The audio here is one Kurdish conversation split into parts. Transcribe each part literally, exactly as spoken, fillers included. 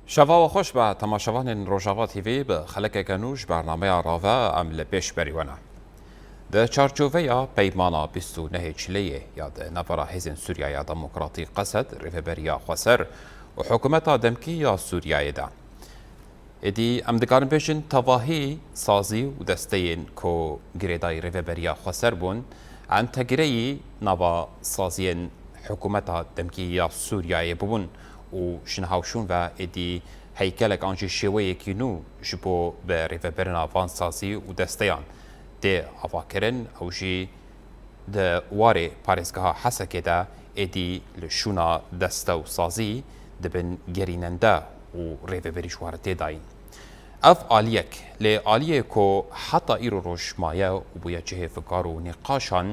Şeva we xweş be, temaşevanên Rojava T V, bi xelekeke nû ji bernameya Rave em li pêş berî we ne. Di çarçoveya peymana bîst û nehê Çileyê ya di navbera Hêzên Sûriya ya Demokratîk, Qesed, Rêveberiya Xweser û Hikûmeta Demkî ya Sûriyeyê de, êdî em dikarin bêjin tevahî sazî û desteyên ku girêdayî Rêveberiya Xweser bûn, entegreyî nava saziyên Hikûmeta Demkî ya Sûriyeyê bûbûn û ji niha û şûn ve êdî heykelek an jî şêweyekî nû ji bo bi rêvebirina van sazî û desteyan tê avakirin, ew jî di warê parêzgeha Hesekê de êdî li şûna deste û sazî dibin gerînende û rêveberî ji wa re tê dayîn. Ev aliyek, lê aliyê ku heta îro roj maye û bûye cihê fikar û nîqaşan,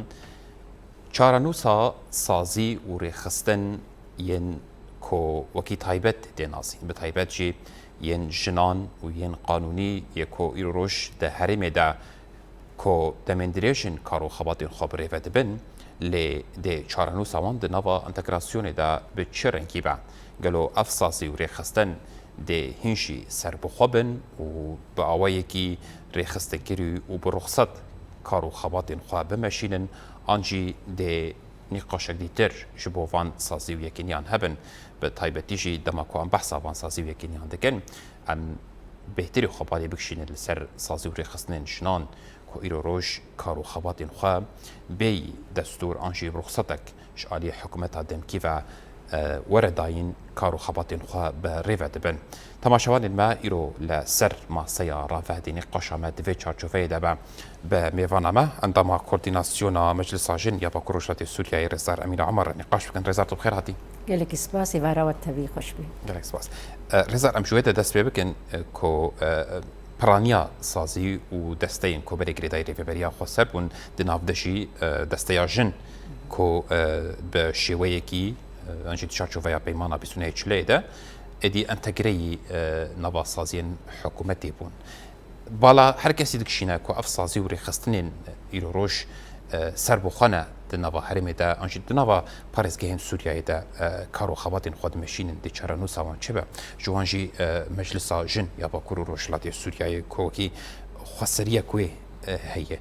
çarenûsa sazî û rêxistin yên ku wekî taybet tê nasîn, bi taybet jî yên jinan û yên qanûnî yê ku îro roj di herêmê de ku demên dirêj in kar û xebatên xwe bi rê ve dibin, lê dê çarenûsa wan di nava entegrasyonê de bi çi rengî be? Gelo ev sazî û rêxistin dê hîn jî serbixwe bin û bi awayekî rêxistekirî û bi ruxset kar û xebatên xwe bimeşînin, an jî dê nîqaşek dîtir ji bo van sazî û yekîniyan hebin, bi taybetî jî dema ku em behsa van sazî û yekîniyan dikin, em bêhtirî xwe balê bikişînin li ser sazî û rêxistinên jinan ku îro roj kar û xebatên xwe bêyî destûr an jî ruxsetek ji aliyê hikûmeta demkî ve, e, were dayîn kar û xebatên xwe bi rê ve dibin. Temaşevanên me, îro li ser maseya Rave dê nîqaşa me di vê çarçoveyê de be. Bi mêvana me, endama Koordînasyona Meclisa Jin ya Bakur Rojhilatê Sûriyeyê, Rêzdar Emîn Omer re nîqaş bikin. Rêzdar, tu bi xêr hatî. Gelekî spas, êvara we tevî xweş bî. Gelek spas. E, Rêzdar, em ji wê de dest pê bikin, e, ku, e, piraniya sazî û desteyên ku berê girêdayî Rêveberiya Xweser bûn, di nav de jî, e, desteya jin ku, e, bi şêweyekî, e, an jî di çarçoveya peymana bîst û nehê Çileyê de êdî entegreyî, e, nava saziyên hikûmetê bûn. Bala her kesî dikişîne ku ev sazî û rêxistinên îro roj, e, serbixwe ne di nava herêmê de, an jî di nava parêzgehên Sûriyeyê de, e, kar û xebatên xwe dimeşînin, dê çarenûsa wan çi be? Ji wan jî, e, Meclisa Jin ya Bakur û Rojhilatê Sûriyeyê ku wekî xweseriyek wê, e, heye.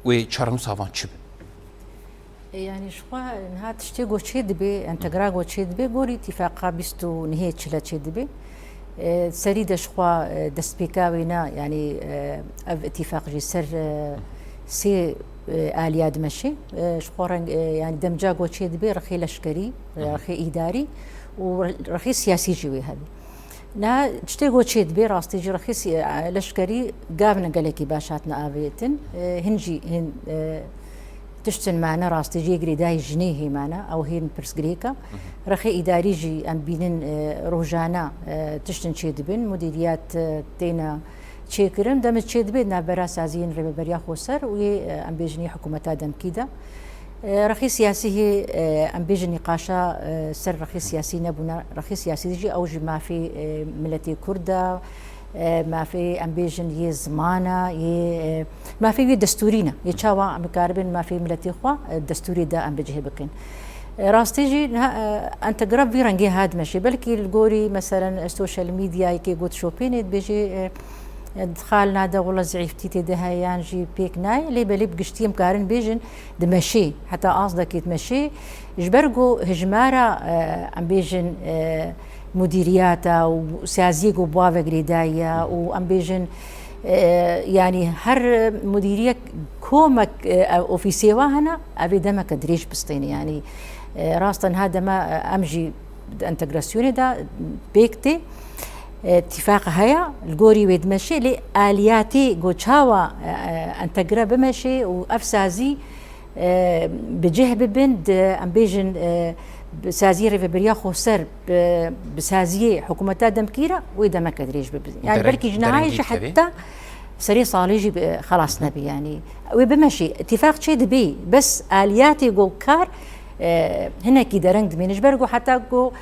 Wê çarenûsa van çi bin? E, yanî ji xwe niha tiştê ku çê dibe, entegra ku çê dibe, gorî îtîfaqa bîst û nehê Çile çê dibe. E, serî de ji xwe, e, destpêka wê ne, yanî, e, ev îtîfaq jî ser, e, sê, e, aliya dimeşe. E, ji xwe reng, e, yanî demca ku çê dibe rexê leşkerî, Hı hı. rexê îdarî û rexê siyasî jî wê hebe. Niha tiştê ku çê dibe, rastî jî rexî sî-, leşkerî gavin gelekî baş hatine avêtin. E, hin jî, hin, e, tiştin mane, rastî jî girêdayî jinê hê mane, ew hên pirsgirêk e. Hı hı. Rexê îdarî jî em bînin, e, rojane, e, tiştin çê dibin, mudîriyat, e, têne çêkirin. Demê çê dibe navbera saziyên Rêveberiya Xweser û yê, e, em bêjin yê hikûmeta demkî de. E, rexî siyasî hê, e, em bêjin nîqaşa, e, ser rexî siyasî nebûne. Rexî siyasî jî ew jî mafê, e, miletê Kurd e, e, mafê em bêjin yê ziman e, yê, e, mafê wê destûrî ne. Yê çawa em bikaribin mafê miletê xwe, e, destûrê de em bicih bikin. E, rastî jî niha, e, entegra vî rengê hat meşê. Belkî li gorî, meselen, e, sosyal medyayê kê got şopênê dibêjê, e, e, di xalina de wela zîîftî tê de heye yan jî pêk nayê. Lê belê bi giştî em karin bêjin dimeşê. Heta azdekê dimeşê. Ji ber ku hijmara, e, em bêjin, e, mudîriyata û saziyê ku bi wa ve girêdayî ye û em bêjin, e, yanî her mudîriyek komek, e, ofîsê wa hene, ev ê demeke dirêj bistêne. Yanî, e, rast e niha dema, e, em jî di entegrasyonê de pêk tê, e, tîfaq heye, li gorî wê dimeşê, lê aliyatê ku çawa, e, e, entegre bimeşê û ev sazî, e, bi cih bibin, di, em bêjin, e, bi saziyê Rêveberiya Xweser, bi, bi saziyê hikûmeta demkî re wê demeke dirêj bibin. Yani Dereng-, belkî ji nihayê derengî jî tevî? Heta serê salê jî bi, xelas Hı hı. nebî, yani. Wê bimeşî, îtîfaq çê dibî, bes aliyatê ku kar, e, hinekî dereng dimîne. Ji ber ku heta ku,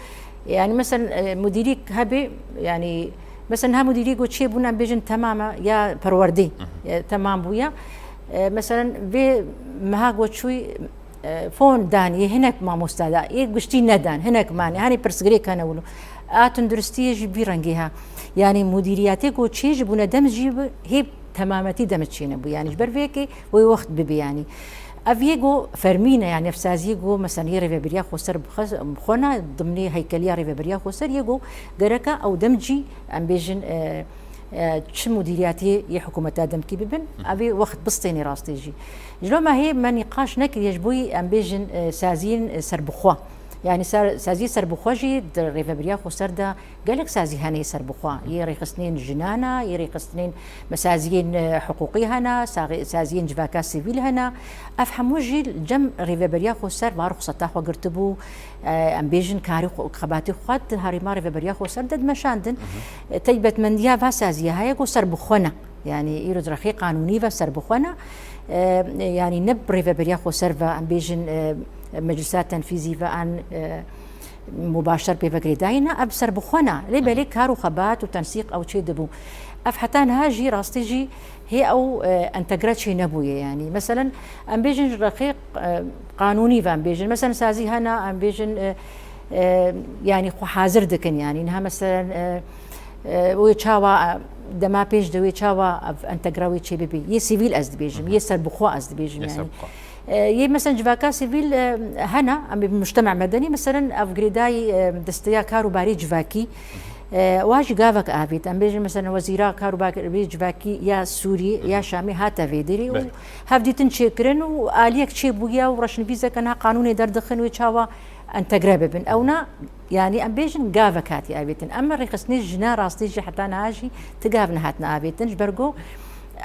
yani, mesela, e, mudîrîk hebê, yani, mesela, niha mudîrî ku çê bûn, em bêjin temam e, ya perwerdê, Hı hı. e, temam bûye. E, mesela, vê meha ku çûy, e, fon dan, yê hinek mamosta da, yê guştî nedan, hinek mane, hani pirsgirêk hene wilo. A tunduristiyê jî bî rengê ha. Yanî mudîriyetê ku çê ji bûne dem jî bi hê temametî dem çêne bû. Yanî ji ber vê yekê wê wext bibî yanî. Ev yê ku fermî ne, yanî ev saziyê ku mesela yê rêveberiya xweser bixwe-, bixwena dimnê heykeliya rêveberiya xweser yê ku gereka ew dem jî em bêjin, e, e, çi mudîriyetê yê hikûmeta demkî bibin, ev ê wext bistênê rastê jî. Ji lo me hê me nîqaş nekiriye ji bo yî em bêjin, e, saziyên, e, serbixwe. Yanî ser, saziyê serbixwe jî di rêveberiya xweser de gelek sazî hene yê serbixwe. Yê rêxistinên jinan e, yê rêxistinên me saziyên, e, hiqûqî hene, saxê-, saziyên civaka sivîl hene. Ev hemû jî li cem rêveberiya xweser va ruxseta xwe girtibû. E, em bêjin karî xwe, xebatê xwe di herêma rêveberiya xweser de dimeşandin. E, taybetmendiya va saziya heye ku serbixwe ne. Yanî îro di rexê qanûnî ve serbixwe ne. E, yanî ne bi rêveberiya xweser ve, em bêjin, e, meclisa tenfîzî ve an, e, mubaşer pê ve girêdayî ne, ev serbixwe ne. Lê belê kar û xebat û tensîq ew çê dibû. Ev heta niha jî rastî jî hê ew, e, entegre çê nebûye yanî. Meselen, em bêjin ji rexê, e, qanûnî ve em bêjin. Meselen sazî hene, em bêjin, e, e, yanî xwe hazir dikin yanî. Niha meselen, e, e, wê çawa, e, dema pêş de wê çawa ev entegre wê çê bibî. Yê sivîl ez dibêjim, yê serbixwe ez dibêjim Yê yanî. serbixwe. E, yê meselen civaka sivîl, e, hene, em ê mujtema medenî, meselen ev girêdayî, e, desteya kar û barê civakî, e, wa jî gavek avêt. Em bêjin meselen wezîra kar û barê civakî ya Sûrî, ya Şamê hate vê derê û Belê. hevdîtin çêkirin û aliyek çêbûye û reşnivîzeke niha qanûnê derdixin wê çawa entegre bibin. Ewna, yanî em bêjin gavek hatiye avêtin. Em rêxistinê jina rastî jî heta niha jî ti gav nehatine avêtin. Ji ber ku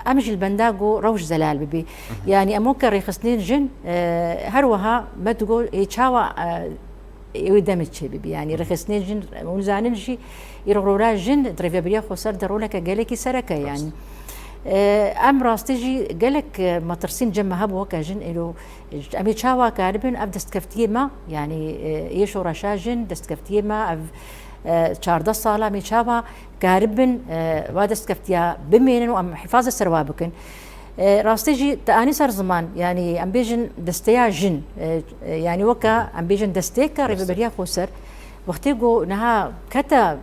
em jî li benda ku rewş zelal bibî. Yanî em weke rêxistinên jin, e, her wiha me digot ê çawa, e, ê wê demê çê bibî. Yanî rêxistinên jin, hûn zanin jî îro rola jin di rêveberiya xweser de roleke gelekî sereke ye yanî. E, em rastî jî gelek, e, metirsîn cem me hebû weke jin îro. Em ê çawa karibin ev destkeftiyê me, yanî, e, yê şoreşa jin, destkeftiyê me, ev, e, çardeh sala em ê çawa karibin, e, va destkeftiya bimênin û em hifaz li ser wa bikin. E, rastî jî te anî ser ziman, yanî em bêjin desteya jin, e, e, yanî weke em bêjin destêka Rêveberiya Xweser, wextê ku niha kete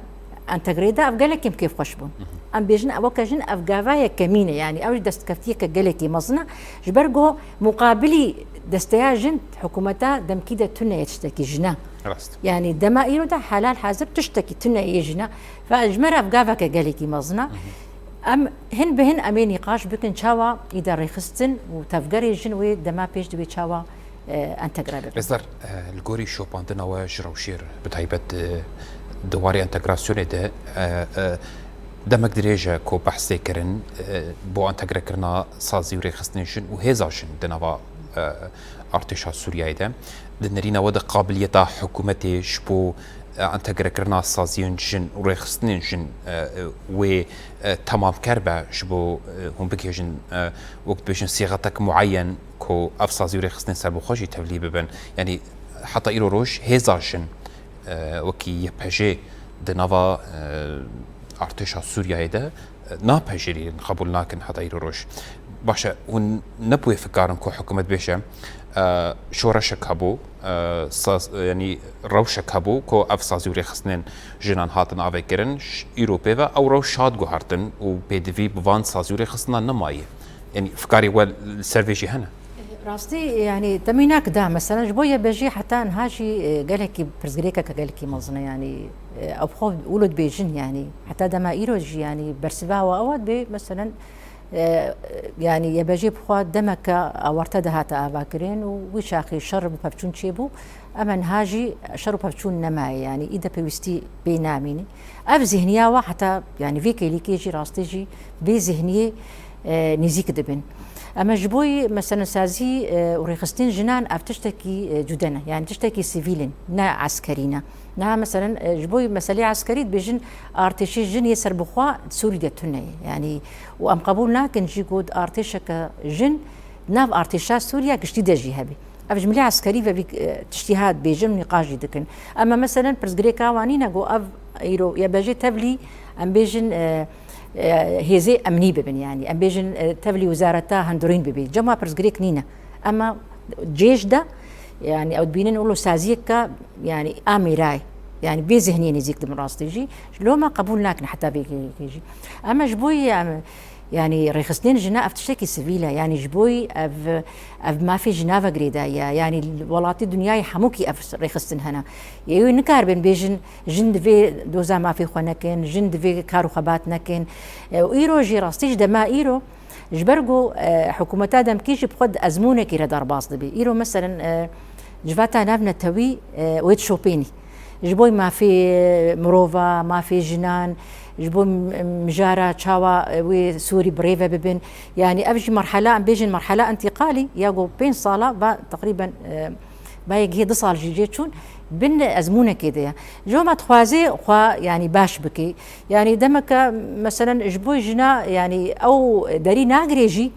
entegrê de ev gelekî kêfxweş bûn. Em bêjin ew weke jin ev gava yekemîn e, yanî ew jî destkeftiyeke gelekî mezin e. Ji ber ku muqabilî desteya jin hikûmeta demkî de tune ye tiştekî jina. Rast. Yanî dema îro de helal hazir tiştekî tune yê jina. Ve ji me re ev gaveke gelekî mezin e. Em hin bi hin em ê nîqaş bikin çawa îdarêxistin û tevgerê jin wê dema pêş de wê çawa e, entegre bibin. Rêzdar, e, li gorî şopandina we ji rewşê re, bi taybet, e, di warê entegrasyonê de, e, e, demek dirêj e ku behs tê kirin, e, bo entegrekirina sazî û rêxistinên jin û hêza jin di nava, e, artêşa Sûriyeyê de. Di nerîna we de qabiliyeta hikûmetê ji bo, e, entegrekirina saziyên jin û rêxistinên jin, e, e, wê, e, temamker be ji bo, e, hûn bigihêjin, e, wek dibêjin sîxetek mueyen, ku ev sazî û rêxistinên serbixwe jî tevlî bibin. Yanî heta îro roj hêza jin, e, wekî Y P J di nava, e, artêşa Sûriyeyê de, e, napejirîn, qebûl nakin heta îro roj. Baş e, hûn ne bi wê fikarin ku hikûmet bêje, e, şoreşek hebû, e, saz-, yanî rewşek hebû ku ev sazî û rêxistinên jinan hatin avêkirin, ş-, îro pê ve ew rewş hat guhertin û pêdivî bi van sazî û rêxistinan nemaye. Yanî fikarê we li ser vê jî hene? Rastî, yanî te mînak da, mesela ji bo Y B J heta niha jî, e, gelekî pirsgirêkeke gelekî mezin e, yanî, e, ew xwe wilo dibêjin, yanî heta dema îro jî, yanî bersiva we ew e dibê, meselen, e, yanî Y B J bi xwe demeke awarte de hate avakirin û wî çaxê şer û pevçûn çêbû, ema niha jî şer û pevçûn nemaye, yanî îde pêwîstî pê namîne. Ev zihniya we heta, yanî vê kêlîkê jî rastî jî vê zihniyê, e, nêzîk dibin. Ema ji bo yî meselensazî, e, û rêxistin jinan ev tiştekî, e, cude ne. Yanî tiştekî sivîl in, ne eskerî ne. Niha meselen, e, ji bo yî meselê eskerî dibêjin artêşê jin yê serbixwe di Sûrî de tune ye. Yanî û em qebûl nakin jî ku artêşeke jin nav artêşa Sûriya giştî de jî hebe. Ev ji milê eskerî ve vî, e, tiştî ha dibêjin, nîqaş jî dikin. Ema meselen pirsgirêka wan nîne ku ev îro Y B J tevlî, em bêjin, e, e, hêzê emnî bibin, yanî. Em bêjin, e, tevlî wezareta hundirîn bibê. Cem wa pirsgirêk nîne. Ema cêj de, yanî ew dibînin wilo saziyeke, yanî a mêra ye. Yani bê zihniyê nêzîk dibin rastî jî. Loma qebûl nakin heta vê yekê jî. Ama ji bo yê em, yani rêxistinên jina ev tiştekî sivîl e. Yani ji bo ev, ev mafê jina ve girêdayî ye. Yani welatî dinyayê hemûkî ev rêxistin hene. Yê wê nikaribin bêjin jin divê doza mafê xwe nekin, jin divê kar û xebat nekin. E, û îro jî rastî ji dema îro Ji ber ku, e, hikûmeta demkî jî bi xwe di ezmûnekî re derbas dibe. Îro, meselen, e, civata navnetewî, e, wê dişopênî. Ji bo mafê, e, mirova, mafê jinan, ji bo m-, mijara çawa, e, wê Sûrî bi rê ve bibin. Yani ev jî merhela, em bêjin merhela întîqalî, ya ku pênc sala va teqrîben, e, Bayê gihê du sal jî jê çûn, bin ezmûnekê de ye. Ji bo me dixwazê xwe, yanî baş bikê. Yanî demeke, meselen, ji bo jina, yanî ew derî nagirê jî,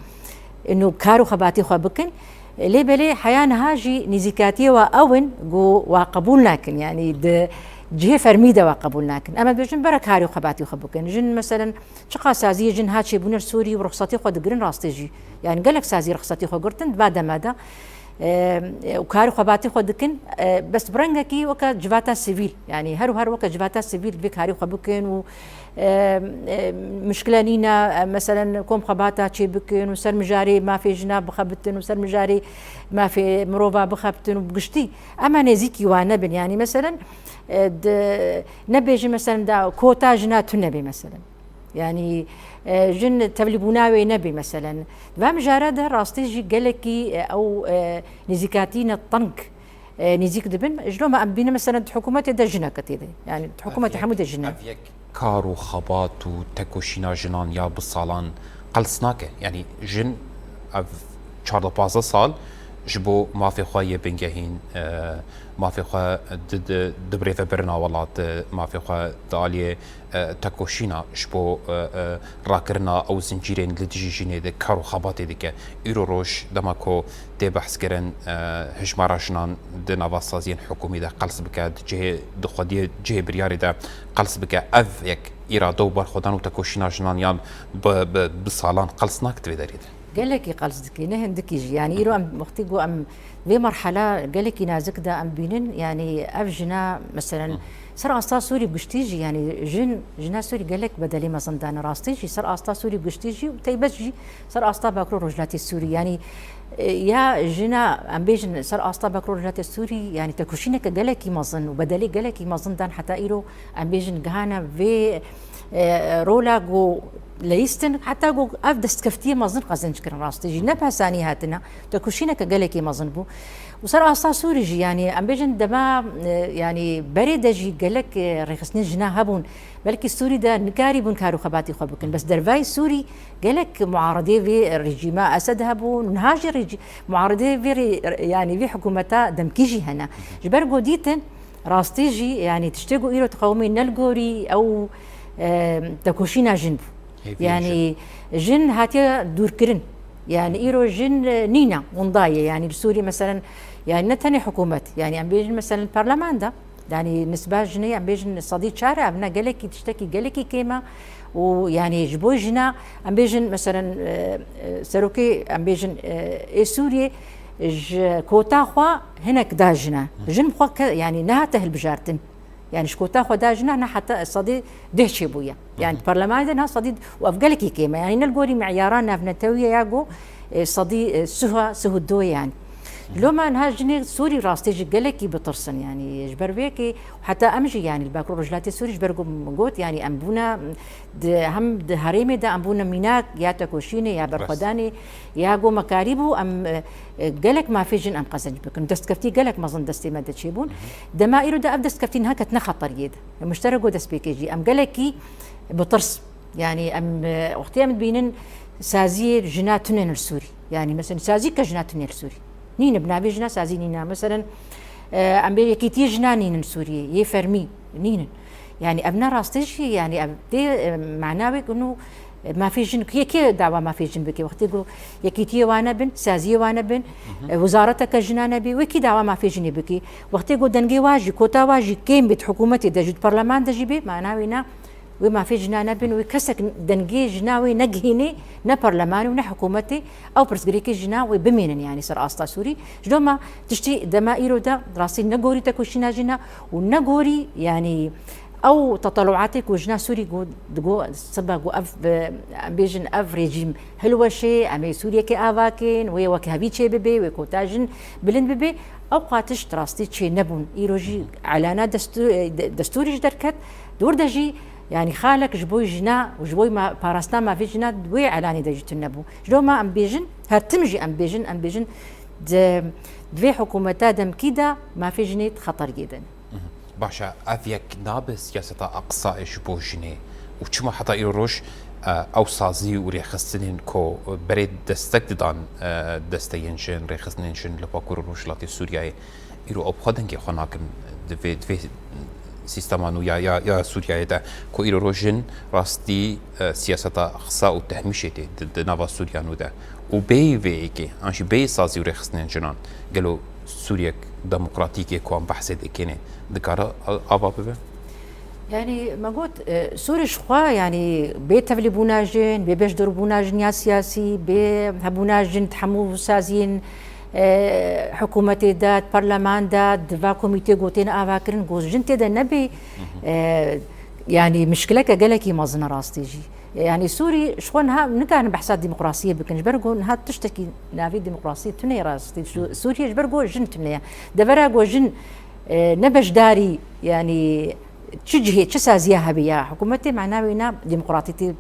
ino kar û xebatê xwe bikin. Lê belê heya niha jî nêzîkatiyê wa ew in, ku wa qebûl nakin. Yanî di cihê fermî de wa qebûl nakin. Em ê bêjin bere karê û xebatê xwe bikin. Jin, meselen, Çiqas saziyê jin ha çêbûne li Sûrî û rixsetê xwe digirin rastê jî. Yani gelek sazî rixsetê xwe girtin di va dema de. E, e, û karê xwebatê xwe dikin, e, bes bi rengekî weke civata sivîl. Yani her û her weke civata sivîl divê karê xwe bikin û, e, e, mişkile nîne, e, meselen kom xwebata çê bikin û ser mijarê mafê jina bixebitin û ser mijarê mafê mirova bixebitin û bi giştî. Ema nêzîkî wan nebin. Yani meselen, e, di, nebêjin meselen da kota jina tune bê meselen. Yani, e, jin tevlîbûna wê nebê, meselen. Di va mijara de rastî jî gelekî, e, ew, e, nêzîkatî ne teng, e, nêzîk dibin. Ji loma em bînin, meselen, di hikûmetê de jineke tê de. Yani, di hikûmetê hemû de jin e. Ev yek kar û xebat û tekoşîna jinan ya bi salan qels nake. Yani, jin ev çardeh pazdeh sal ji bo mafê xwe yê bingehîn, e, mafê xwe di, di, di birêve birina welat, mafê xwe di aliyê e, tekoşîna ji bo, e, e, rakirina ew zincîrên li dijî jinê de kar û xebatê dike. Îro roj dema ku tê behskirin, e, hejmara jinan di nava saziyên hikûmî de qels bike, di cihê, di xwediyê cihê biryarê de qels bike. Ev yek îrade û berxwedan û tekoşîna jinan yan bi, bi, bi salan qels nake di vê derê de. Gelekî qels dikî, ne hindikî jî. Yani îro em wextî ku em vê merhela gelekî nazik de em bînin, yani ev jina, meselen, Hı. ser asta Sûrî bi giştî jî, yani jin, jina Sûrî gelek bedelê mezin dane rastî jî, ser asta Sûrî bi giştî jî û teybet jî ser asta Bakur û Rojhilatê Sûrî. Yani, e, ya jina, em bêjin ser asta Bakur û Rojhilatê Sûrî, yani tekoşîneke gelekî mezin û bedelê gelekî mezin dan heta îro, em bêjin gihane vê, e, rola ku leyîstin, heta ku ev destkeftiyê mezin qezenc kirin rastî jî. Ne bi hesanî hatine, tekoşîneke gelekî mezin bû. Û ser asta Sûrî jî, yanî em bêjin dema, e, yanî berê de jî gelek, e, rêxistinên jina hebûn. Belkî Sûrî de nikarîbûn kar û xebatî xwe bikin. Bes dervayî Sûrî gelek muaredê vê rejîma Esed hebûn. Niha jî rejî-, muaredê vê rê-, yanî vê hikûmeta demkî jî hene. Ji ber ku dîtin, Rastî jî, yanî tiştê ku îro diqewimê ne li gorî ew, e, tekoşîna jin bû. Hêviyên Yanî jin. jin hatiye dûrkirin. Yanî îro jin, e, nîne, winda ye. Yanî li Sûriyê meselen, yanî ne tenê hikûmet, yanî em bêjin meselen parleman de, yanî nisba jinê em bêjin sedî çar e, ev ne gelekî tiştekî gelekî kêm e. Û yanî ji bo jina em bêjin meselen, e, e, serokê em bêjin, e, ê Sûriyê ji kota xwe hinek da jina. Hı. Jin bi xwe ke-, yanî nehate hilbijartin. Yanî ji kota xwe da jina ne heta sedî deh çêbûye. Yanî Hı hı. di parlemanê de niha sedî, û ev gelekî kêm e. Yanî ne li gorî meyara navnetewî ye ya ku, e, sedî, e, sih a, sih û do ye yanî. Hı hı. Loma niha jinê Sûrî rastî jî gelekî bitirsin yanî ji ber vê yekê heta em jî yanî li Bakur Rojhilatê Sûrî ji ber ku min got yanî em bûne di, hem di herêmê de em bûne mînak ya tekoşînê ya Rast. berxwedanê ya ku me karîbû em, e, e, gelek mafê jin em qezenc bikin. Destkeftî gelek mezin destê me de çêbûn. Hı hı. Dema îro de ev destkeftî niha ketine xeteriyê de. Mişterek got destpêkê jî. Em gelekî bi tirs. Yanî em, e, wextê em dibînin saziyê jina tune li Sûrî. Yanî mesela sazî ke jina tune li Sûrî. Nîne bi navê jina sazî nîne. Mesela, e, em bê yekîtiyê jina nînin Sûriyê. Yê fermî nînin. Yanî ev ne rastî jî, yanî ev tê, e, mana wê ku nû, e, mafê jin, kê, kê dawa mafê jin bike? Wextê ku yekîtiyê wane bin, saziyê wane bin, Hı hı. e, wizareteke jina nebî, wê kî dawa mafê jinê bike? Wextê ku dengê wa jî, kota wa jî kêm bê di hikûmetê de jî, di parleman de jî bê, mana wê ne wê mafê jina nebin, wê kesek dengê jina wê negihînê, ne parlemanê û ne hikûmetê, ew pirsgirêkê jina wê bimînin, yanî ser asta Sûrî. Ji doma tiştî dema îro de rastî ne gorî tekoşîna jina û ne gorî, yanî ew teteluatê ku jina Sûrî got, digot, sibe got ev, em bêjin ev rejîm hilweşê, em ê Sûriyekê ava kin, wê wek hevî çê bibe, wê kota jin bilind bibe. Ew qatiş rastî çê nebûn. Îro jî elana destû-, de-, destûrî ji derket. Dûr de jî, yanî xalek ji bo jina û ji bo ma-, parastina mafê jina di wê elanê de jî tune bû. Ji bo ma em bêjin, her tim jî em bêjin, em bêjin di, di vê hikûmeta demkî de mafê jinê di xeteriyê de ne. Baş e, ev yek nabe siyaseta Aqsayê ji bo jinê û çima heta îro roj, e, ew sazî û rêxistinên ku berê destek didan, e, desteyên jin, rêxistinên jin li Bakur û Rojhilatê Sûriyeyê, îro ew bi xwe dengê xwe nakin di vê, di vê sîstema nû ya, ya, ya Sûriyeyê de ku îro roj jin rastî, e, siyaseta Aqsa û tehmîşê tê di, di nava Sûriya nû de û bêyî vê yekê, an jî bêyî sazî û rêxistinên jinan, gelo Sûriyek demokratîk ê ku em behsê dikêne, dikare a-, ava bibe? Yanî me got, e, Sûrî ji xwe, yanî bê tevlîbûna jin, bê beşdarbûna jin ya siyasî, bê hebûna jin di hemû saziyên, e, hikûmetê de, di parleman de, di va komîtê ku tên avakirin, ku jin tê de nebê, e, yanî mişkileke gelekî mezin e rastî jî. Yanî Sûrî ji xwe niha nikarin behsa demokrasiyê bikin. Ji ber ku niha tiştekî navê demokrasiyê tune ye rastî. Şu-, Sûriyê ji ber ku jin tune ye. Devera ku jin, e, ne beşdarî, yanî çi cihê, çi saziya hebe ya hikûmetê, mena wê na demokratî tê,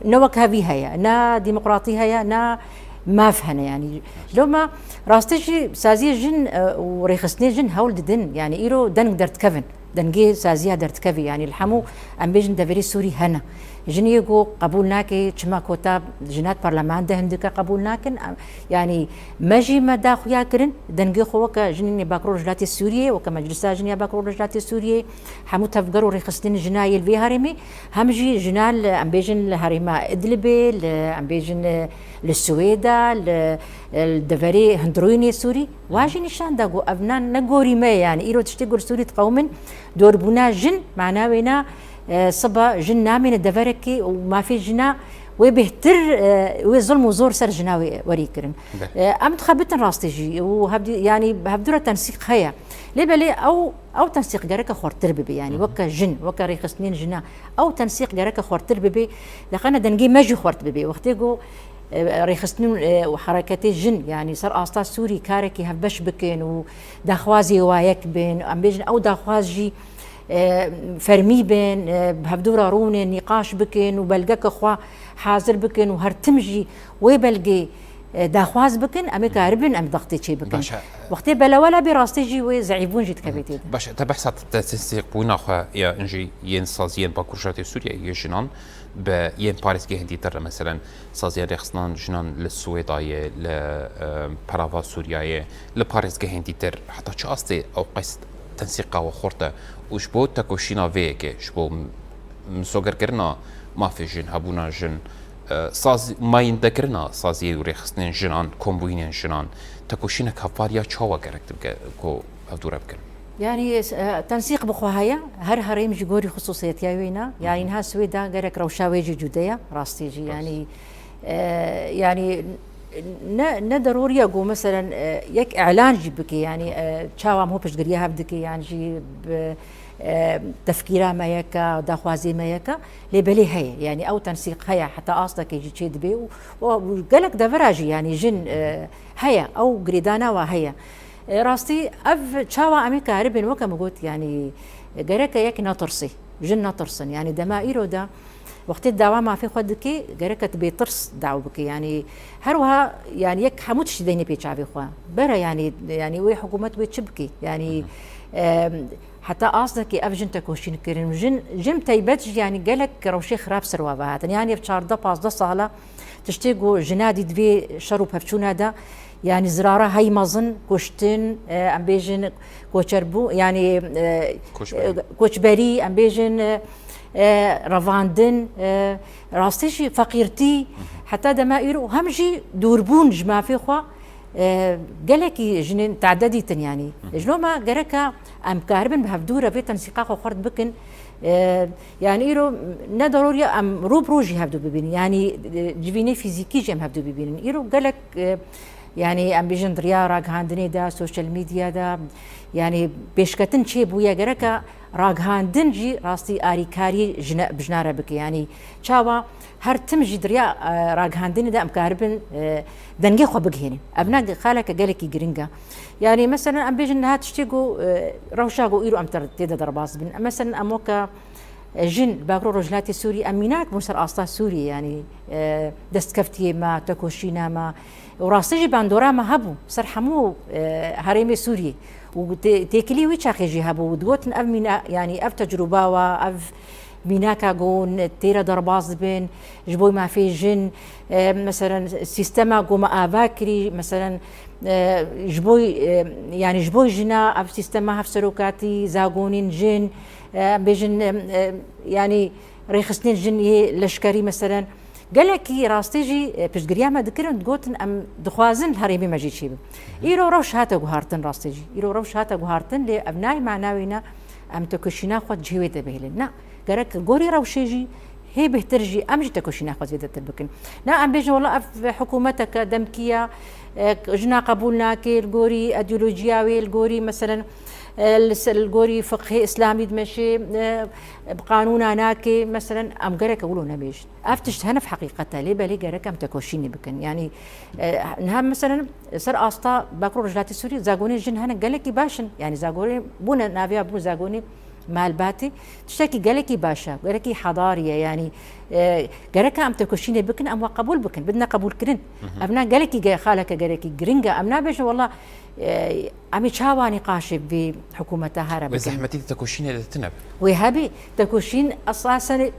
ne wek hevî heye, na demokratî heye, na maf hene yanî. Loma rastî jî saziyê jin, e, û rêxistinê jin hewl didin. Yanî îro deng derdikevin. Dengê saziya derdikevî, yanî li hemû, em bêjin, deverê Sûrî hene. Jinê ku qebûl nake, çima kota jina di parleman de hindike qebûl nakin, em, yanî me jî me da xuya kirin, dengê xwe weke jinên Bakur Rojhilatê Sûriyê, weke Meclisa Jin ya Bakur Rojhilatê Sûriyê, hemû tevger û rêxistinên jina yê li vê herêmê, hem jî jina li, em bêjin, li herêma Idlibê, li, em bêjin, li Swêda, li, li deverê hundirûyînê Sûrî, wa jî nîşan da ku ev na ne gorî me ye, yanî îro tiştê ku li Sûrî diqewimin, dorbûna jin, mana wê na, e, siba jin namêne deverekê û mafê jina wê bêhtir, e, wê zilm û zor ser jina wê werî kirin. Be. E, em dixebitin rastî jî û hevdî-, yanî hevdûra tensîq heye. Lê belê ew, ew tensîq gereke xurtir bibe, yanî weke jin, weke rêxistinên jina, ew tensîq gereke xurtir bibe, leqena dengê me jî xurt bibe. Wextê ku, e, rêxistin, e, û hereketê jin, yanî ser asta Sûrî karekî hevbeş bikin û daxwazê wa yek bin, em bêjin ew daxwaz jî, e, fermî bin, e, bi hevdûra rûnê nîqaş bikin û belgeke xwe hazir bikin û her tim jî wê belgê, e, daxwaz bikin, em ê karibin em dextê çê bikin. Baş e. Wextê belewela bê rastî jî wê zeîfbûn jî dikeve tê de. Baş e, te behsa te tensîqbûna xwe ya in jî yên saziyên Bakur Rojhilatê Sûriyeyê yê jinan bi yên parêzgehên dîtir re, meselen, saziyên rêxistinan jinan li Swêdayê, li, e, Perava Sûriyayê, li parêzgehên dîtir, heta çi astê ew qeys tensîqa we xurt e û ji bo tekoşîna vê yekê, ji bo m-, misogerkirina mafê jin, hebûna jin, e, saz-, mayîndekirina saziyê û rêxistinên jinan, kombûyînên jinan, tekoşînek hevpar ya çawa gerek dibike ku ev dûre bikin? Yanî, e, tensîq bi xwe heye, her herêm ji gorî xisûsiyetiya wê ne. Yanî niha Swêda gerek rewşa wê jî cude ye, rastî jî. Rast. Yanî, e, yanî ne, ne derûriye ku meselen, e, yek îlan jî bike, yanî, e, çawa em ho piştgiriya hev dike, yan jî bi, e, tefkîra me yeke, daxwazê me yeke, lê belê heye. Yanî ew tensîq heye, heta astekê jî çê dibe û, û gelek devera jî, yanî jin, e, heye, ew girêdana wa heye. E, rastî ev çawa em ê karibin, weke min got, yanî gereke yek netirsî, jin netirsin. Yanî dema îro de wextê dawa mafê xwe dikê, gereke tu bêtirs daw bikî. Yanî her wiha, yanî yek hemû tiştî deynê pê çavê xwe. Bere yanî, yanî wê hikûmet wê çi bikî? Yanî, e, heta astekê ev jin tekoşîn kirin. Jin, jin teybet jî yanî gelek rewşê xirab ser wa ve hatin. Yanî ev çardeh pazdeh sala tiştê ku jina dî di vê şer û pevçûna de, yanî zirara hey mezin, kuştin, e, em bêjin koçerbû-, yanî, e, Koçberî. e, koçberî, em bêjin, e, e, revandin, e, rastî jî feqîrtî, heta dema îro, hem jî dûrbûn ji mafê xwe, E, gelekî jinên tade dîtin, yanî. Hı hı. Ji loma gereka em karibin bi hevdû re vê tensîqa xwe xurt bikin. E, yanî îro ne daroriya em rû bi rû jî hevdû bibînin. Yanî, e, civînê fîzîkî jî em hevdû bibînin. Îro gelek, e, yanî em bêjin di riya ragihandinê de, sosyal medya de, yanî pêşketin çêbûye, gereka ragihandin jî rastî arîkariyê jine, bi jina re bike. Yanî çawa her tim jî di riya, e, ragihandinê de em karibin, e, dengê xwe bigihênin. Ev ne xaleke gelekî giring e. Yanî, meselen, em bêjin niha tiştê ku, e, rewşa ku îro em ter-, tê de derbas bin. Em, meselen, em weke, e, jin, Bakur û Rojhilatê Sûrî, em mînak bûn ser asta Sûrî, yanî, e, destkeftiyê me, tekoşîna me. Û rastî jî bandora me hebû ser hemû, e, herêmê Sûriyê. Û tê-, têkilî wî çaxê jî hebû. Digotin ev mîna-, yanî ev tecrûba wa, ev mînaka ku tê re derbas dibin, ji bo mafê jin, e, meselen, sîstema ku me ava kirî, meselen, e, ji bo, e, yanî ji bo jina ev sîstema hevserokatî, zagonên jin, e, em bêjin, e, e, yanî rêxistinên jin yê leşkerî, meselen, gelekî rastî jî, e, piştgiriya me dikirin, digotin, em dixwazin herêmê me jî çêbin. Îro rewş hate guhartin rastî jî. Îro rewş hate guhartin, lê ev nayê mana wê ne em tekoşîna xwe cihê wê de bihêlin. Na, gerek gorî rewşê jî hê bêhtir jî em jî tekoşîna xwe zêdetir bikin. Na em bêjin, wela ev hikûmeteke demkî ye, e, jina qebûl nake, li gorî îdeolojiya wê, li gorî, meselen, e, li se-, li gorî fiqhê îslamî dimeşê, e, bi qanûna nake, meselen, em gereke wilo nebêjin. Ev tişt hene, heqîqet e, lê belê gerek em tekoşînê bikin. Yanî, e, niha, meselen, ser asta Bakur û Rojhilatê Sûrî zagonê jin hene gelekî baş in. Yanî zagonê bûne, naviya bû zagonê malbatê. Tiştekî gelekî baş e, gelekî hedarî ye. Yanî, e, gerek em tekoşînê bikin, em wa qebûl bikin, bidine qebûlkirin. Hı hı. Ev ne gelekî ge-, xaleke gelekî giring e. Em nabêjin, wela, e, em ê çawa nîqaşê vê hikûmeta here bikin. Wê zehmetî di tekoşînê de tine be. Wê hebî, tekoşîn esasen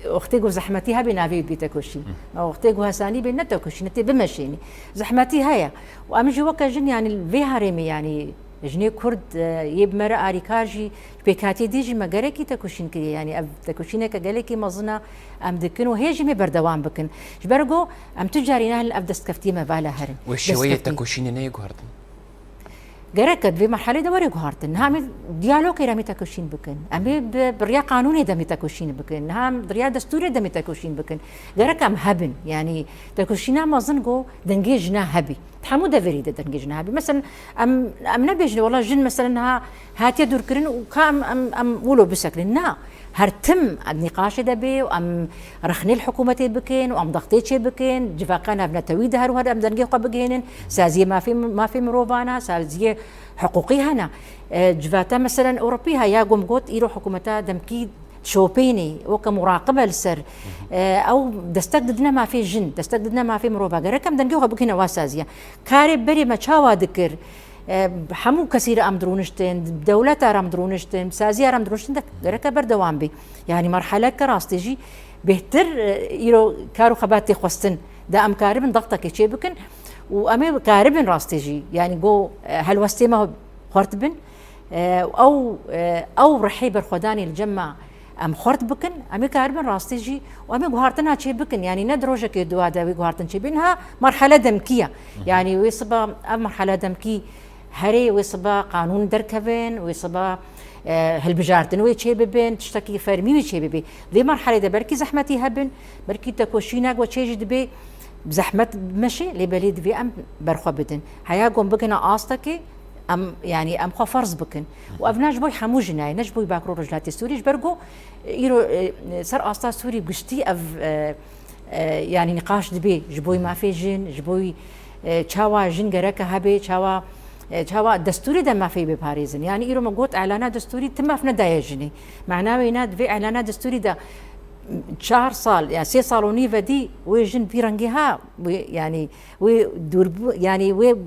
wextê ku zehmetî hebî navê wî bê tekoşîn. Hı. Ma wextê ku hesanî bê ne tekoşîn, tê bimeşênî. Zehmetî heye. Û em jî weke jin, yanî vê herêmê, yanî jinê Kurd, e, yê bi me re arîkar jî, ji pêkhatiyê dî jî me gerekî tekoşîn kiriye. Yanî ev tekoşîneke gelekî mezin e, em dikin û hê jî em ê berdewam bikin. Ji ber ku em tu carî nahêlin ev destkeftiyê me vala herin. Wê şêweyê Destkeftî. Tekoşînê neyê guhertin? Gerek e di vê merhelê de were guhartin. Niha em ê diyalogê re em ê tekoşîn bikin. Em ê bi, bi riya qanûnê de em ê tekoşîn bikin. Niha em di riya destûrê de em ê tekoşîn bikin. Gerek em hebin. Yanî tekoşîna mezin ku dengê jina hebî. Di hemû deverî de dengê jina hebî. Meselen, em, em nebêjin, wela jin, meselen, niha hatiye dûrkirin û ka em, em, em wilo bisekinin. Na. Her tim em nîqaşê de bê û em rexnê li hikûmetê bikin û em dextê çê bikin, civaka navnetewî de her wiha em dengê xwe bigihênin, saziyê mafê, mafê mirovan e, saziyê hiqûqî hene. E, civata, meselen, Ewropî heye, ya ku min got, îro hikûmeta demkî şopênê, weke muraqib e li ser. E, ew destek didine mafê jin, destek didine mafê mirova. Gerek em dengê xwe bigihîne wa saziya. Karê berê me çawa dikir? E, hemû kesî re em dirûniştin, dewleta re em dirûniştin, saziya re em dirûniştin, de gereke berdewam bê. Yanî merheleke rastî jî bêhtir, e, îro kar û xebatê xwestin de em karibin dextekê çê bikin û em ê karibin rastî jî, yanî go, e, helwestê me xurt bin, e, ew, e, ew rihê berxwedanê li cem me em xurt bikin, em ê karibin rastî jî û em ê guhartina çê bikin. Yanî ne di rojekê dua de wê guhartin çê bê. Niha merhele demkî ye. Hı hı. Yanî wê siba ev merhele demkî herê, wê siba qanûn derkevin, wê siba, e, hilbijartin wê çê bibin, tiştekî fermî wê çê bibê. Lê merhelê de belkî zehmetî hebin, belkî tekoşînek we çê jî dibê, zehmet meşê, lê belê divê em berxwe bidin. Heya ku em bigihine astekê, em, yanî em xwe ferz bikin. Û ev ne ji bo hemû jina ye, ne ji bo Bakur û Rojhilatê Sûrî, ji ber ku, e, îro, e, ser asta Sûrî giştî ev, e, e, yanî nîqaş dibê ji bo mafê jin, ji bo, e, çawa jin gereke hebe, çawa, e, çawa destûrê de mafê biparêzin. Yanî îro me got, elana destûrî tim maf nedaye jinê. Mana wê ne, di vê elana destûrî de çar sal, ya sê sal û nîv vedî wê jin vî rengê ha, wê, yanî wê dûrbû-, yanî wê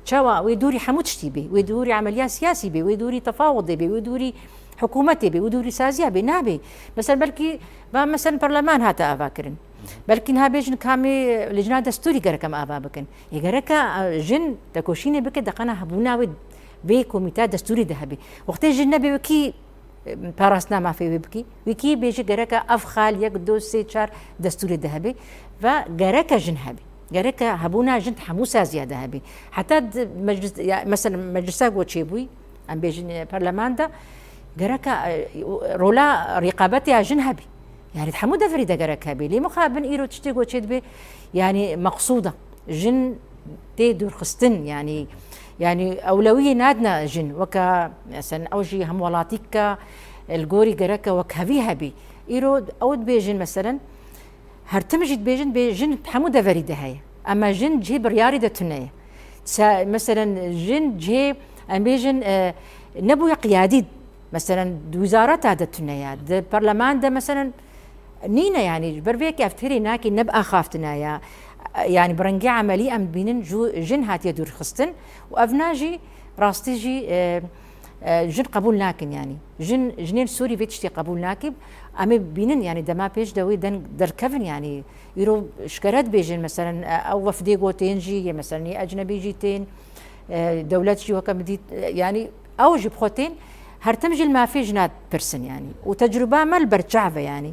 çawa, wê dûrî hemû tiştî bê, wê dûrî emeliya siyasî bê, wê dûrî tefawudê bê, wê dûrî hikûmetê bê, wê dûrî saziya bê, nabê. Mesela belkî va, mesela, perleman hate ava kirin. Belkî niha bêjin kamê lijna destûrî gerek em ava bikin. Yê gereke, e, jin tekoşînê bike, deqena hebûna wê vê komîteya destûrî de hebe. Wextê jin nebe, wekî, e, parastina mafê wê bikî. Wekî bêje gereke ev xal yek, du, sê, çar destûrê de hebe. Ve gereke jin hebe. Gereke hebûna jin di hemû saziya de hebî. Heta di meclis, ya, mesela meclisa ku çêbûyî, em bêjin, e, perleman de, gereke, e, rola rîqabetê ya jin hebî. Yani di hemû deverî de gerek hebî. Lê mixabin îro tiştê ku çêdibe, yani meqsûda. Jin tê dûrxistin, yani, yani ewlewiyê nadine jin. Weke, mesela ew jî hemwelatîk e, li gorî gereke wekhevî hebî. Îro ew dibêjin, mesela, Her tim jî dibêjin, bê jin hemû deverî de heye. Ema jin cihê biryarî de tune ye. Se-, meselen, jin cihê, em bêjin, e, nebûye qiyadî, meselen, di wizareta de tune ye, di perleman de, meselen, nîne, yanî, ji ber vê yekê ev têrê nakê ne bi axaftina ye. Yanî, bi rengê emelî em dibînin, ju-, jin hatiye dûrxistin û ev na jî, rastî jî, e, e, jin qebûl nakin, yanî. Jin, jinên Sûrî vê tiştê qebûl nakin. Em ê bînin, yanî dema pêş de wê deng derkevin, yanî îro şikere dibêjin, meselen, e, ew wefdê ku tên jî, yê meselen yê ecnebî jî tên, e, dewlet jî weke min dît, e, yanî ew ji bi xwe tên, her tim jî li mafê jina dipirsin, yanî. Û tecrûba me li ber çav e, yanî.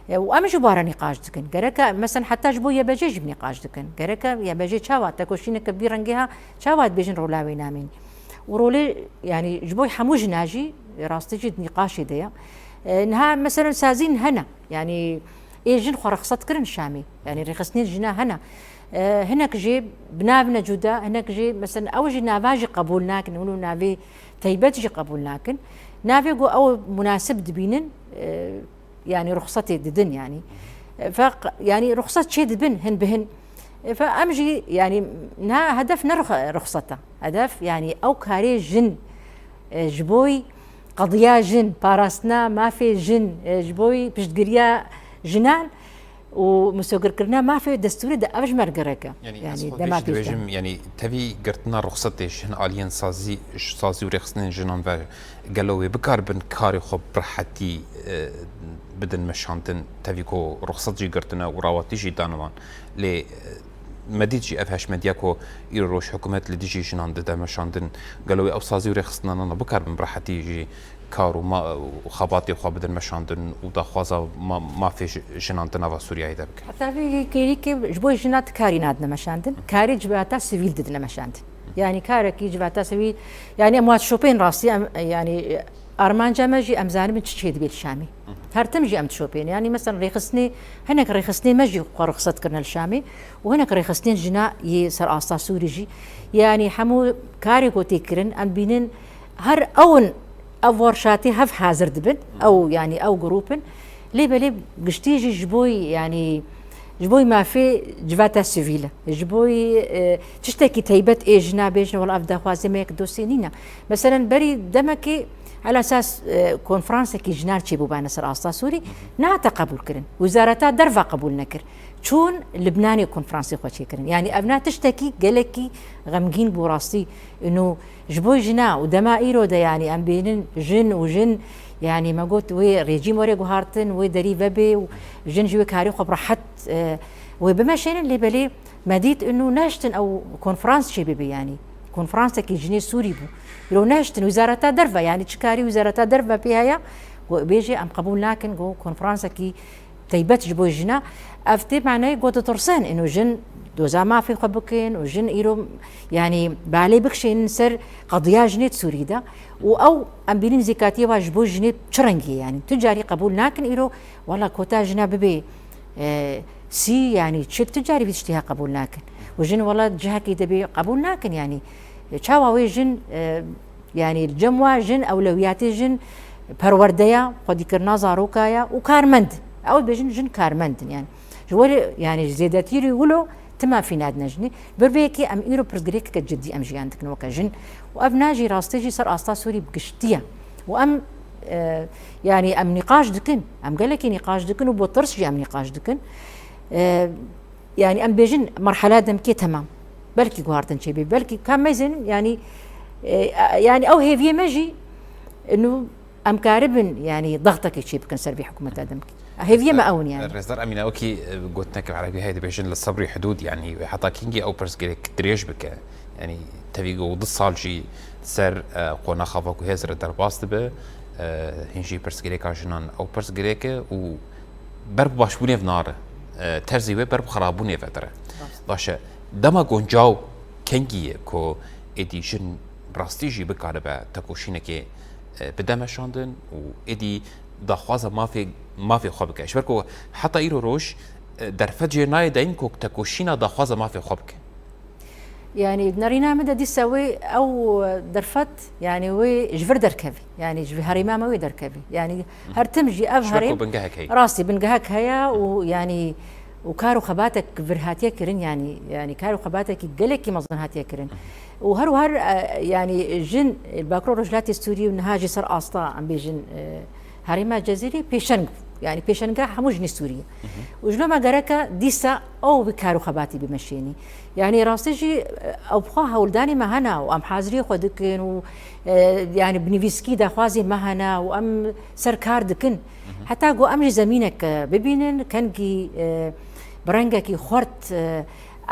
E, û em ji bara nîqaş dikin. Gereke, meselen, heta ji bo Y B J jî nîqaş dikin. Gereke Y B J çawa, tekoşîneke vî rengê ha, çawa dibêjin rola wê namîn. Û rolê, yanî ji bo hemû jina jî rastî jî di nîqaşê de ye. E, niha, meselen, sazîn hene. Yanî ê jin xwe rexset kirin Şamê. Yanî rêxistinên jina hene. E, hinek jê bi nav ne cuda, hinek jê, meselen, ew jî nava jî qebûl nakin, hûn û navê teybet jî qebûl nakin. Navê ku ew munasib dibînin, e, yanî ruxsetê didin, yanî. E, fe q-, yanî ruxset çê dibin hin bi hin. E, fe em jî, yanî, niha hedef ne rux-, ruxset e. Hedef, yanî ew karê jin, e, ji boy qediya jin, parastina mafê jin, e, ji boy piştgiriya jinan û misogirkirina mafê destûrî de ev ji me re gerek e. Yanî, ez xwe dema pêş de dibêjim, yanî, tevî girtina ruxsetê ji hin aliyên sazî, sazî û rêxistinên jinan ve gelo wê bikaribin karê xwe bi rehetî, e, bidin meşandin, tevî ku ruxset jî girtine û rawatî jî dane wan. Lê, e, me dît jî ev hişmediya ku îro roj hikûmet li dijî jinan dide meşandin, gelo wê ew sazî û rêxistinan bikaribin bi rehetî jî kar û ma-, û xebatê xwe bidin meşandin û daxwaza ma-, mafê ji-, jinan di nava Sûriyeyê de bikin? Heta vê kêlîkê ji bo jina ti karî nadine meşandin. Karê civata sivîl didine meşandin. Yanî karekî civata sivîl, yanî em wan şopên rastî, em, yanî armanca me jî em zanibin çi çêdibê li Şamê. Her tim jî em dişopên. Yanî mesela rêxistinê, hinek rêxistinê me jî xwe ruxset kirine li Şamê û hinek rêxistinên jina yê ser asta Sûrî jî. Yanî hemû karê ku tê kirin, em bînin her ew in, ev workshopê hev hazir dibin, ew, yanî ew grûp in. Lê belê giştî jî ji bo, yanî ji bo mafê civata sivîl e, ji bo, e, tiştekî teybet ê jina bêjin, wela ev daxwazê me yek dosyê nîne. Meselen berî demekê ala esas, e, konferansekî jinan çêbûbane ser asta Sûrî, nehate qebûl kirin. Wizareta Derve qebûl nekir. Çûn Libnanê konferansê xwe çêkirin. Yanî ev na tiştekî gelekî xemgîn bû rastî. Û ji bo jina û dema îro de, yanî em bênin jin û jin, yanî me got wê rejîm were guhartin, wê derî vebe û jin ji wê karê xwe bi rehet, e, wê bimeşênin, lê belê me dît û nehiştin ew konferans çêbibe, yanî konferansekî jinê Sûrî bû. Îro nehiştin Wizareta Derve, yanî çi karî Wizareta Derve pê heye, got, bêjê em qebûl nakin, got, konferansekî teybet ji bo jina, ev tê manayê ku ditirsin, ino jin doza mafê xwe bikin û jin îro, yanî balê bikişênin ser qediya jinê di Sûrî de. Û ew, em bînin zêkatiyê wa ji bo jinê çi rengî ye, yanî tu carî qebûl nakin îro, wela kota jina bibe, e, sî, yanî çi, tu carî vî tiştî ha qebûl nakin. Û jin wela cihekî dibê qebûl nakin, yanî, e, çawa wê jin, e, Yanî li cem wa jin ewlewiyatê jin perwerdeya, xwedîkirina zaroka ye û karmend. Ew dibêjin jin karmend in, yanî. Ji we re, yanî ji zêdetî re wilo ti mafî nadine jinê. Bi vê yekê em îro pirsgirêkeke cidî em jiyan dikin weke jin. Û ev na jî rastî jî ser asta Sûrî bi giştî ye. Û em, e, yanî em nîqaş dikin. Em gelekî nîqaş dikin û bo tirs jî em nîqaş dikin. E, Yanî em bêjin merhela demkê temam. Belkî guhartin çêbê, belkî ka mezin, yanî, e, yanî ew hêviyê me jî, nû em karibin, yanî dextekê çê bikin ser vê hikûmeta demkê. Hêviyê me ew in, yanî. Rêzdar Emîne, wekî, e, gotineke erebî heye, dibêjin li sebrî hudûd, yanî wê heta kîngî ew pirsgirêk dirêj bike. Yanî tevî ku du sal jî ser, e, qonaxa va ku hêz re derbas dibe, e, hîn jî pirsgirêka jinan ew pirsgirêk e û ber bi başbûnê ev nare. e, terzê wê ber bi xirabûnê ve dire. Baş e, dema guncaw kengî ye ku êdî jin rastî jî bikaribe tekoşînekê, e, bide meşandin û êdî daxwaza mafê, mafê xwe bike? Ji ber ku heta îro roj, e, derfet jê nayê dayîn ku tekoşîna daxwaza mafê xwe bike. Yanî di nerîna min de dîsa wê ew derfet, yanî wê ji vir derkeve. Yanî ji herêma me wê derkeve. Yanî her tim jî ev Ji ber herêm ku bingehek heye. Rastî bingehek heye û yanî û kar û xebatek vir hatiye kirin, yanî, yanî kar û xebatekî gelekî mezin hatiye kirin. Û her û her, e, yanî jin, e, Bakur Rojhilatê Sûrî û niha jî ser asta, em bêjin, e, herêma Cezîrê pêşeng bû. Yanî pêşenga hemû jinê Sûrî ye. Û ji loma gereke dîsa ew bi kar û xebatî bimeşênî. Yanî rastî jî, e, ew bi xwe hewldanê me hene û em haziriyê xwe dikin û, e, yanî bi nivîskî daxwazê me hene û em ser kar dikin. Heta ku em jî zemînek, e, bibînin, kengî, e, bi rengekî xurt, e,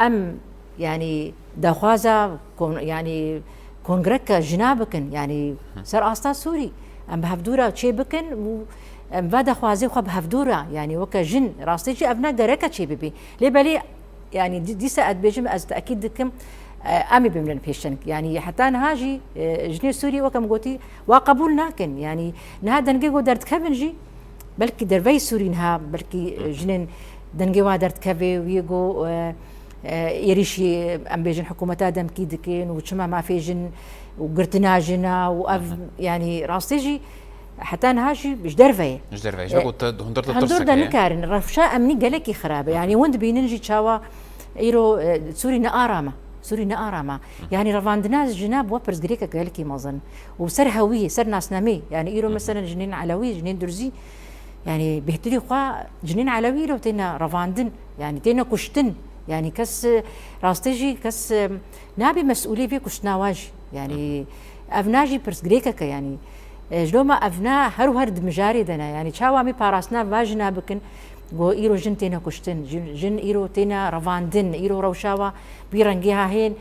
em, yanî daxwaza kon-, yanî kongreke jina bikin, yanî ser asta Sûrî. Em bi hevdû re çê bikin û em va daxwazê xwe bi hevdû re, yanî weke jin, rastî jî ev ne gereke çê bibê. Lê belê, yanî dî-, dîsa ez dibêjim, ez tekîd dikim, e, em ê bimrin pêşeng. Yanî heta niha jî, e, jinê Sûrî, weke min gotî, wa qebûl nakin. Yanî niha dengê ku derdikevin jî, belkî derveyî Sûrî niha, belkî, e, jinên dengê wa derdikeve û yê ku, e, e, êrîşî, em bêjin, hikûmeta demkî dikin û çima mafê jin û girtina jina û ev, yanî rastî jî heta niha jî ji derve ye. Ji derve ye. Ji ber ku te hundir de Hundir tirsek de heye. Nikarin. Rewşa emnî gelekî xirab e. Yanî hûn dibînin jî çawa îro, e, Sûrî ne aram e. Sûrî ne aram e. Yanî revandina jina bû pirsgirêkek gelekî mezin. Û ser hewiyê, ser nasnameyê. Yanî îro meselen jinên Elewî, jinên Durzî, yanî bêhtirî xwe jinên Elewî îro têne revandin. Yanî têne kuştin. Yanî kes, e, rastî jî kes, e, nabe mesûlê vê kuştina wan jî. Yanî ev na jî pirsgirêkek e yanî. E, ji loma ev na her û her di mijarê de ne. Yanî çawa em ê parastina va jina bikin, ku îro jin têne kuştin, jin, jin îro têne revandin, îro rewşa wa bi vî rengî ha hên,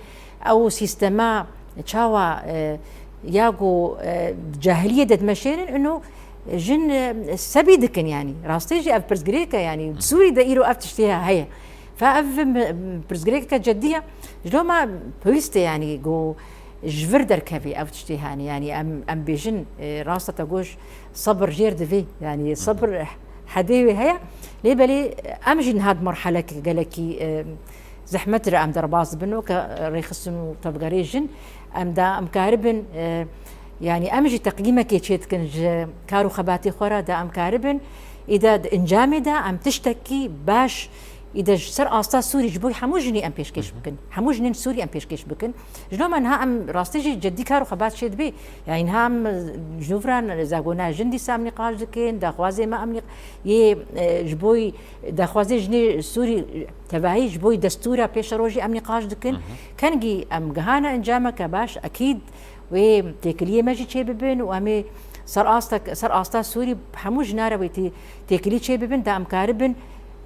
ew sîstema çawa, e, ya ku, e, cahiliyê de dimeşênin, ino jin, e, sebî dikin yanî. Rastî jî ev pirsgirêk e yanî. Sûrî de îro ev tiştê heye. Fe ev, m-, pirsgirêkeke cedî ye. Ji loma pêwîst e yanî ku ji vir derkevî ev tiştê hanî. Yanî em, em bêjin, e, rast e te got, sebir jêr divê. Yanî sebir hedê wê heye. Lê belê em jî niha di merheleke gelekî, e, zehmet re em derbas dibin. Weke rêxistin û tevgerê jin, em da em karibin, e, yanî em jî teqyîmekê çêdikin ji kar û xebatê xwe re, da em karibin. Îda di encamê de em tiştekî baş, îda ji ser asta Sûrî ji bo hemû jinî em pêşkêş bikin. Hemû jinên Sûrî em pêşkêş bikin. Ji loma niha em rastî jî cedî kar û xebat çê dibe. Yanî niha em ji nû re zagona jin dîsa em nîqaş dikin, daxwazê me em nîq-, yê, e, ji bo daxwazê jinê Sûrî tevahî ji bo destûra pêşerojî em nîqaş dikin. Kengî em gihane encameke baş, ekîd wê têkiliyê me jî çê bibin û em ê ser asta, ser asta Sûrî hemû jina re wê tê-, têkilî çê bibin, da em karibin,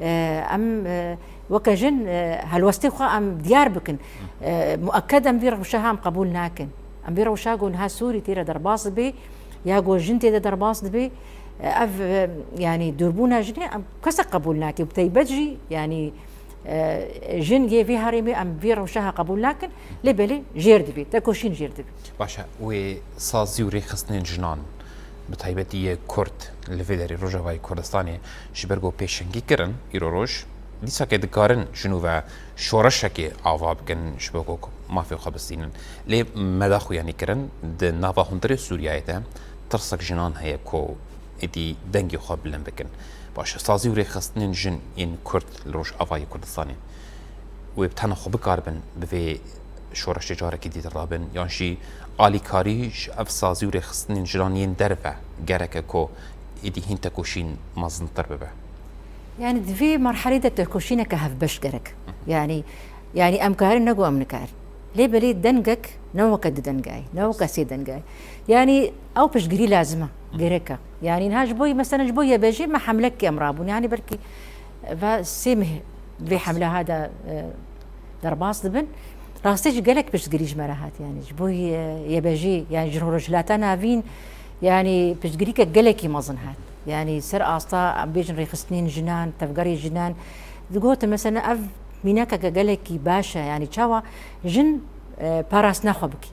e, em, e, weke jin, e, helwestê xwe em diyar bikin. E, muekked em vî rewşa ha em qebûl nakin. Em vî rewşa ku niha Sûrî tê re derbas dibe, ya ku jin tê de derbas dibe, e, ev, e, yanî dûrbûna jinê em kesek qebûl nake. Bi teybet jî, yanî, e, jin yê vê herêmê em vî rewşa ha qebûl nakin, lê belê jêr dibe, tekoşîn jêr dibe. Baş e, wê sazî û rêxistinên jinan, bi taybetî yê Kurd li vê derê Rojavayê Kurdistanê, ji ber ku pêşengî kirin îro roj, dîsakê dikarin ji nû ve şoreşekê ava bikin ji bo ku mafê xwe bistînin. Lê me daxuyanî kirin, di nava hundirê Sûriyeyê de tirsek jinan heye ku êdî dengê xwe bilind bikin. Baş e, sazî û rêxistinên jin yên Kurd li Rojavayê Kurdistanê wê bi tena xwe bikaribin bi vê şoreşê carekî dî de rabin, yan jî alîkarî ji ev sazî û rêxistinên jinan yên derve gereke ku êdî hîn tekoşîn mezintir bibe? Yanî di vê merhelê de tekoşîneke hevbeş gerek. Yanî, yanî em karin ne ku em nikarin. Lê belê dengek ne weke du dengayê, ne weke sê dengayê. Yanî ew piştgirî lazim e, gerek e. Yanî niha ji bo, meselen ji bo Y B J me hemlek em rabûn. Yanî belkî va sê meh vê hemleha de, e, derbas dibin. Rastî jî gelek piştgirî ji me re hat, yanî ji bo Y-, Y B J, yanî ji Rojhilata Navîn, yanî piştgirîke gelekî mezin hat. Yanî ser asta, em bêjin rêxistinên jinan, tevgerê jinan, Digotin mesela ev mînakeke gelekî baş e, yanî çawa jin, e, parastina xwe bike.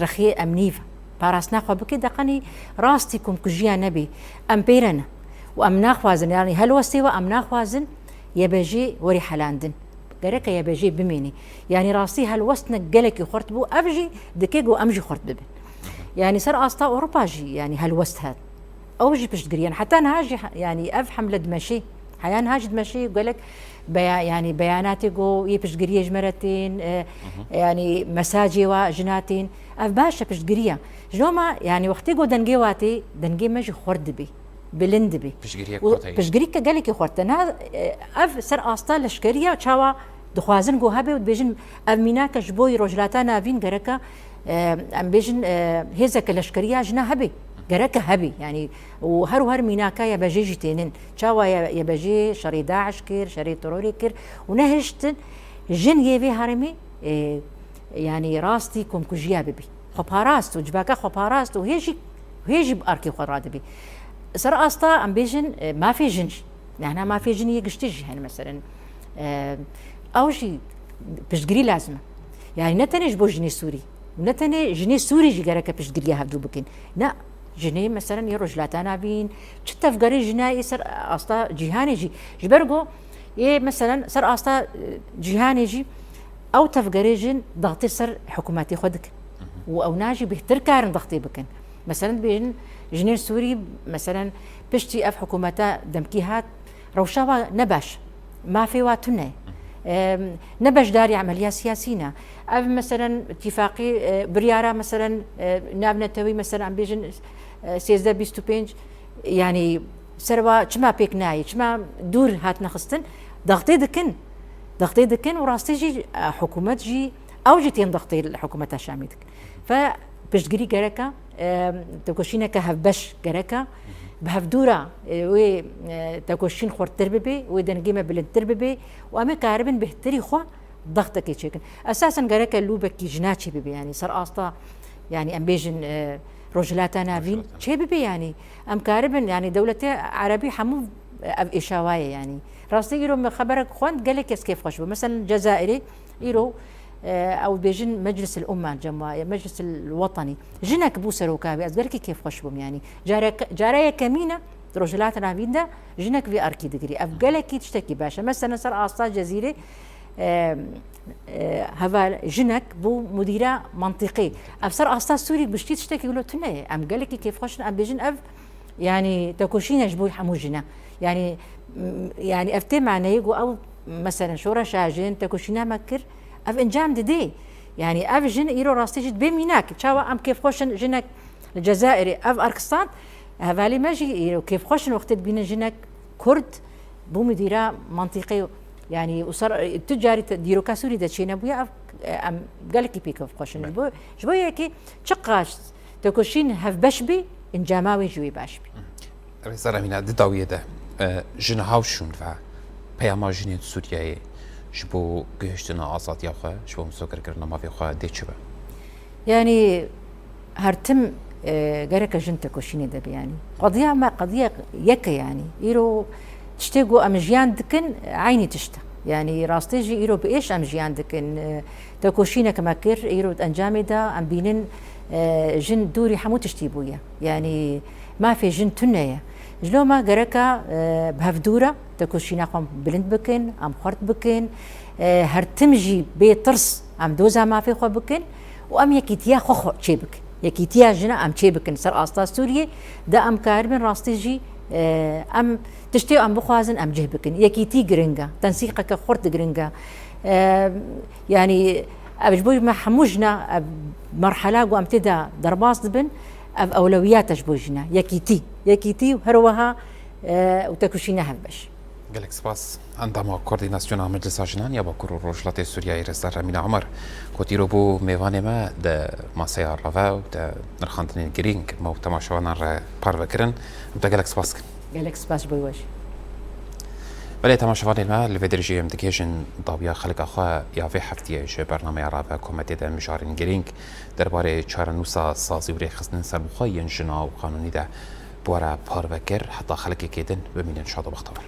Rexiyê emnî ve parastina xwe bike, de qenî rastî komkujiya nebe. Em pê re ne. Û em naxwazin, yanî helwestê we em naxwazin Y B J werî helandin. Gereke Y B J bimînî. Yanî rastî helwestine gelekî xurt bû, ev jî dike ku em jî xurt bibin. Yanî ser asta Ewropa jî yanî helwest hat. Ew jî piştgiriyan. Heta niha jî, yanî ev hemle dimeşê. Heya niha jî dimeşê, gelek beya-, yanî beyanatê ku yê piştgiriyê ji me re tên, e, Hı hı. yanî mesajê wa jina tên. Ev baş e piştgiriya. Ji loma, yanî wextê ku dengê wa tê, dengê me jî xurt dibe, bilind dibe. Piştgiriya Û kotayî. Piştgirîke gelekî xurt e. Niha, e, ev ser asta leşkeriya çawa dixwazin ku hebe û dibêjin ev mînake ji bo Rojhilata Navîn gereke, e, em bêjin, e, hêzeke leşkeriya jina hebe. Gereke hebe, yanî û her û her mînaka Y B J jî tênin. Çawa Y-, Y B J şerê DAIŞ kir, şerê terorê kir û nehiştin jin yê vê herêmê, e, yanî rastî komkujiya bibî. Xweparast û civaka xweparast û hê jî, hê jî bi arkê xwe radibî. Ser asta em bêjin, e, mafê jin jî. Nehna mafê jinî yê giştî jî hene meselen. E, ew jî piştgirî lazim e. Yanî ne tenê ji bo jinê Sûrî. Ne tenê jinê Sûrî jî gereke piştgiriya hevdû bikin. Ne, jinê, meselen, yê Rojhilata Navîn, çi tevgerê jina yê ser asta cîhanê jî. Ji ber ku yê, meselen, ser asta, e, cîhanê jî ew tevgerê jin daxtê ser hikûmetê xwe dikin. Û ew na jî bêhtir karin daxtê bikin. Meselen, dibêjin jinên Sûrî, meselen, piştî ev hikûmeta demkî hat, rewşa wa ne baş, mafê wa tune, em, ne beşdarî emeliya siyasî ne. Ev, meselen, tîfaqî, e, biryara, meselen, e, navnetewî, meselen, em bêjin, e, sêzdeh bîst û pênc, yanî ser wa çima pêk nayê, çima dûr hatine xistin, daxtê dikin. Daxtê dikin û rastî jî, e, hikûmet jî, ew jî tên daxtê li hikûmeta Şamê dikin. Fe piştgirî gereka, e, tekoşîneke hevbeş gereka, bi hevdûra, e, wê, e, tekoşîn xurttir bibe, wê dengê me bilindtir bibe û em ê karibin bêhtirî xwe daxtekê çêkin. Esasen gereke lûbekî jina çê bibe, yanî ser asta, yanî em bêjin, e, Rojhilata Navîn Rojhilata Navîn. çê bibe, yanî em karibin, yanî dewletê erebî hemû ev êşawa ye, yanî. Rastî îro me xeberek xwend, gelek kes kêfxweş bû. Meselen Cezayirê, Îro, e, ew bêjin Meclis el Umma, cem wa ye, Meclis el Wetanî. Jinek bû seroka wê, ez gelekî kêfxweş bûm, yanî. Care-, cara yekemîn e, di Rojhilata Navîn de jinek vê erkî digirî. Ev gelekî tiştekî baş e. Mesela ser asta Cezîrê, e, e, heval jinek bû mudîra mantîqê. Ev ser asta Sûrî giştî tiştekî wilo tune ye. Em gelekî kêfxweş in, em bêjin ev Yanî tekoşîne ji bo hemû jin e. Yanî, m-, yanî ev tê maneyê ku ew, meselen, şoreşa jin tekoşîna me kir, ev encam didê. Yanî ev jin îro rastî jî dibê mînak. Çawa em kêfxweş in, jinek li Cezayirê ev erk stand, hevalê me jî îro kêfxweş in wextê dibînin jinek Kurd bû mudîra mantîqê, yanî û ser, tu carî te, dîroka Sûrî de çênebûye, ev, em gelekî pê kêfxweş in. Ji bo, ji bo yekê çiqas Tekoşîn hevbeş bî, encama wê jî wê baş bî. Rêzdar Emîne, di dawiyê de, e, ji niha û şûn ve peyama jinên Sûriyeyê ji bo gihiştina azadiya xwe, ji bo misogerkirina mafê xwe dê çi be? Yanî her tim, e, gereke jin tekoşînê de be yanî. Qediya me qediya yek e yanî. Îro tiştê ku em jiyan dikin, eynî tişt e. Yanî rastê jî îro bi êş em jiyan dikin. E, tekoşînek me kir, îro di encamê de em bînin, e, jin dûrî hemû tiştî bûye. Yanî mafê jin tune ye. Ji loma gereka, e, bi hevdû re tekoşîna xwe bilind bikin, em xurt bikin. E, her tim jî bê tirs em doza mafê xwe bikin û em yekîtiya xwe, xwe çê bikin. Yekîtiya jina em çê bikin. Ser asta Sûriyê de em karibin rastî jî, e, em tiştê em bixwazin em cih bikin. Yekîtî giring e. Tensîqeke xurt giring e. E, Yanî ev ji bo me hemû jina ev merhela ku em tê de derbas dibin, ev ewlewiyat e ji bo jina. Yekîtî. Yekîtî û her wiha, e, û tekoşîna hevbeş. Gelek spas. Endama Koordînasyona Meclisa Jinan ya Bakur û Rojhilatê Sûriyeyê Rêzdar Emîne Omer, ku îro bû mêvanê me di masaya rave û di nirxandinên girîng me û temaşevanan re parve kirin. Em te gelek spas dikin. Gelek spas ji bo we jî. Belê, temaşevanên me, li vê dirêjê em digihêjin dawiya xelka xwe ya vê heftiyê ji bernameya Rave Kometê de mijarên girîng derbarê çarenûsa sazî û rêxistinên serbixwe yên jina û qanûnî de bi we re parve kir. Heta xelkekê din bimînin şad û bextewer.